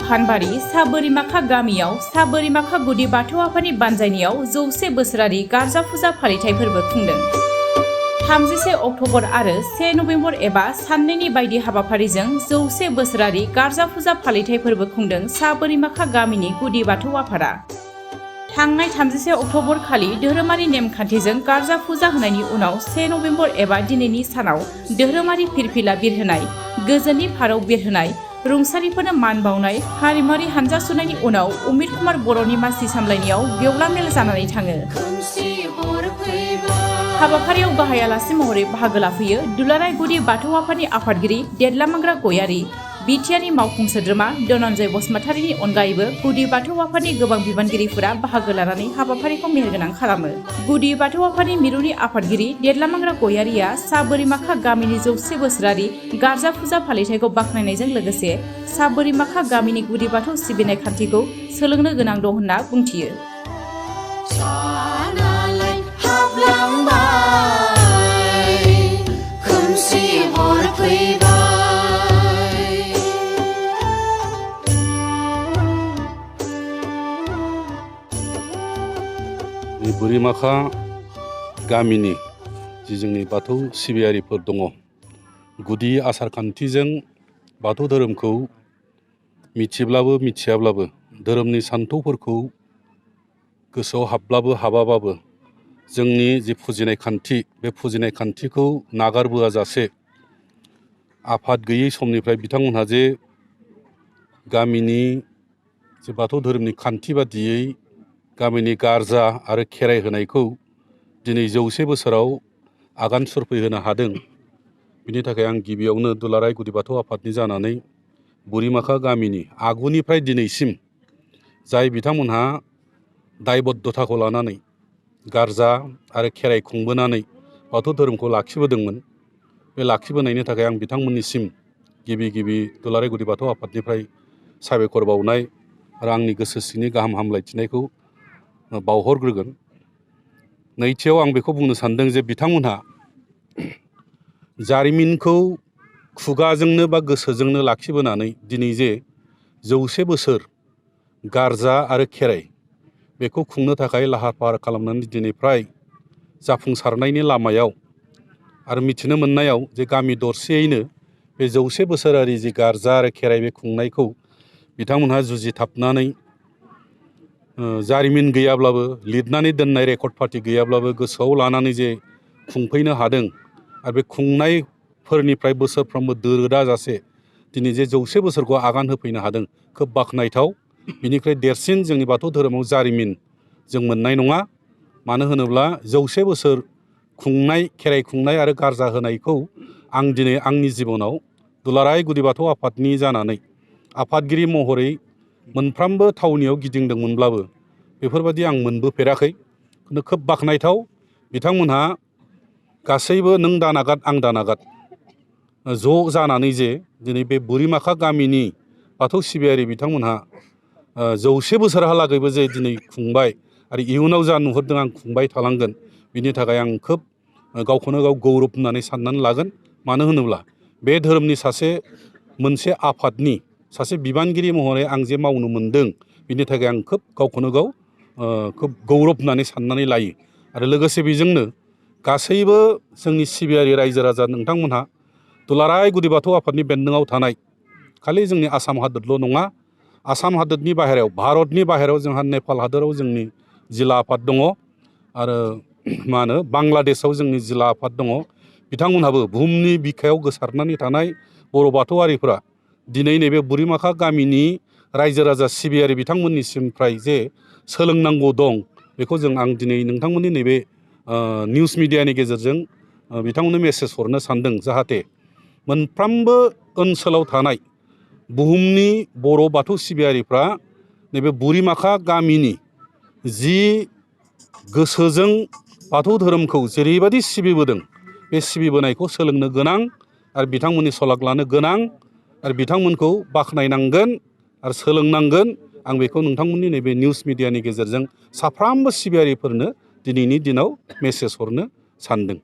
फानबारि साबोरिमाखा गामियाव साबोरिमाखा गुदि बाथौ आफादनि बानजायनायाव 100 बोसोरारि गारजा फुजा फालिथाय फोरबो खुंदों। 31 अक्ट'बर आरो 1 नभेम्बर एबा साननैनि बायदि हाबाफारिजों 100 बोसोरारि गारजा फुजा फालिथाय फोरबो खुंदों साबोरिमाखा गामिनि गुदि बाथौ आफादा। थांनाय 31 अक्ट'बर खालि धोरोमारि नेमखान्थिजों गारजा फुजा होनायनि उनाव 1 नभेम्बर एबा दिनैनि सानाव धोरोमारि फिरफिला बिरहोनाय, गोजोननि फारौ बिरहोनाय, रुंसारिफोरनो मान बावनाय, हारिमुआरि हानजा सुनायनि उनाव अमित कुमार बर'नि मासि सामलायनायाव गेवलां मेल जानानै थाङो। हाबाफारियाव गाहाय आलासि महरै बाहागो लाफैयो दुलाराय गुदि बाथौ आफादनि आफादगिरि देरलामांग्रा गयारी, बिटिआरनि मावफुं सोद्रोमा धनन्जय बसुमतारीनि अनगायैबो गुदि बाथौ आफादनि गोबां बिबानगिरिफोरा बाहागो लानानै हाबाफारिखौ मेहेरगोनां खालामो। गुदि बाथौ आफादनि मिरुनि आफादगिरि देरलामांग्रा गयारीया साबोरिमाखा गामिनि 100 बोसोरारि गारजा फुजा फालिथायखौ बाख्नायनायजों लोगोसे साबोरिमाखा गामिनि गुदि बाथौ सिबिनाय खान्थिखौ सोलोंनो गोनां दं होनना बुंथियो। बोरिमाखा गामिनि जि जोंनि बाथौ सिबियारिफोर दङ, गुदि आसार खान्थिजों बाथौ धोरोमखौ मिथिब्लाबो मिथियाब्लाबो, धोरोमनि सान्थौफोरखौ गोसोआव हाबब्लाबो हाबाबाबो जोंनि जि फुजिनाय खान्थि, बे फुजिनाय खान्थिखौ नागारबोआ जासे आफाद गैयै समनिफ्राय बिथांमोनहा जे गामिनि जे बाथौ धोरोमनि खान्थि बादियै गामिनि गारजा आरो खेराइ होनायखौ दिनै 100 बोसोराव आगान सुरफैहोनो हादों। बिनि थाखाय आं गिबियावनो दुलाराय गुदि बाथौ आफादनि जानानै बोरिमाखा गामिनि आगुनिफ्राय दिनैसिम जाय बिथांमोनहा दायबद्धताखौ लानानै गारजा आरो खेराइ खुंबोनानै बाथौ धोरोमखौ लाखिबोदोंमोन, बे लाखिबोनायनि थाखाय आं बिथांमोननिसिम गिबि दुलाराय गुदि बाथौ आफादनिफ्राय साबायखर बावनाय आरो आंनि गोसो सिंनि गाहाम हामलायथिनायखौ बावहरग्रोगोन। नैथियाव आं बेखौ बुंनो सानदों जे बिथांमोनहा जारिमिनखौ खुगाजोंनो बा गोसोजोंनो लाखिबोनानै दिनै जे 100 बोसोर गारजा आरो खेराइ बेखौ खुंनो थाखाय लाहार फाहार खालामनानै दिनै फ्राय जाफुंसारनायनि लामायाव आरो मिथिनो मोननायाव जे गामि दरसेयैनो बे 100 बोसोरारि जि गारजा आरो खेराइ बे खुंनायखौ बिथांमोनहा जुजिथाबनानै जारिमिन गैयाब्लाबो, लिरनानै दोननाय रेकर्ड पार्टि गैयाब्लाबो गोसोआव लानानै जे खुंफैनो हादों आरो बे खुंनायफोरनिफ्राय बोसोरफ्रोमबो दोरोदा जासे दिनै जे 100 बोसोरखौ आगान होफैनो हादों, खोब बाख्नायथाव। बिनिफ्राय देरसिन जोंनि बाथौ धोरोमाव जारिमिन जों मोननाय नङा। मानो होनोब्ला 100 बोसोर खुंनाय खेराइ खुंनाय आरो गारजा होनायखौ आं दिनै आंनि जिबनाव दुलाराय गुदि बाथौ आफादनि जानानै आफादगिरि महरै मोनफ्रोमबो थावनियाव गिदिंदोंमोनब्लाबो बेफोरबायदि आं मोनबोफेराखै। खिन्थु खोब बाख्नायथाव बिथांमोनहा गासैबो नों दानागाद आं दानागाद ज' जानानै जे दिनै बे बोरिमाखा गामिनि बाथौ सिबियारि बिथांमोनहा 100 बोसोरहालागैबो जे दिनै खुंबाय आरो इयुनाव जा नुहुरदों आं खुंबाय थालांगोन, बिनि थाखाय आं खोब गावखौनो गाव गौरब होननानै साननानै लागोन। मानो होनोब्ला बे धोरोमनि मोनसे आफादनि सासे बिबानगिरि महरै आं जे मावनो मोनदों, बिनि थाखाय आं खोब गावखौनो गाव खोब गौरब होननानै साननानै लायो। आरो लोगोसे बेजोंनो गासैबो जोंनि सिबियारि रायजो राजा नोंथांमोनहा दुलाराय गुदि बाथौ आफादनि बेन्दोङाव थानाय खालि जोंनि आसाम हादोरल' नङा, आसाम हादोरनि बाहेरायाव, भारतनि बाहेरायाव जोंहा नेपाल हादोराव जोंनि जिल्ला आफाद दङ आरो बांलादेशआव जोंनि जिल्ला आफाद दङ। बिथांमोनहाबो बुहुमनि बिखायाव गोसारनानै थानाय बर' बाथौआरिफोरा दिनै नैबे बोरिमाखा गामिनि रायजो राजा सिबियारि बिथांमोननिसिमफ्राय जे सोलोंनांगौ दं, बेखौ आं दिनै नोंथांमोननि नैबे निउस मिडियानि गेजेरजों बिथांमोननो मेसेज हरनो सानदों। जाहाथे मोनफ्रोमबो ओनसोलाव थानाय बुहुमनि बर' बाथौ सिबियारिफ्रा नैबे बोरिमाखा गामिनि जि गोसोजों बाथौ धोरोमखौ जेरैबायदि सिबिबोदों, बे सिबिबोनायखौ सोलोंनो गोनां आरो बिथांमोननि सलाग लानो गोनां आरो बिथांमोनखौ बाख्नायनांगोन आरो सोलोंनांगोन। आं बेखौ नोंथांमोननि नैबे निउस मिडियानि गेजेरजों साफ्रोमबो सिबियारिफोरनो दिनैनि दिनाव मेसेज हरनो सानदों।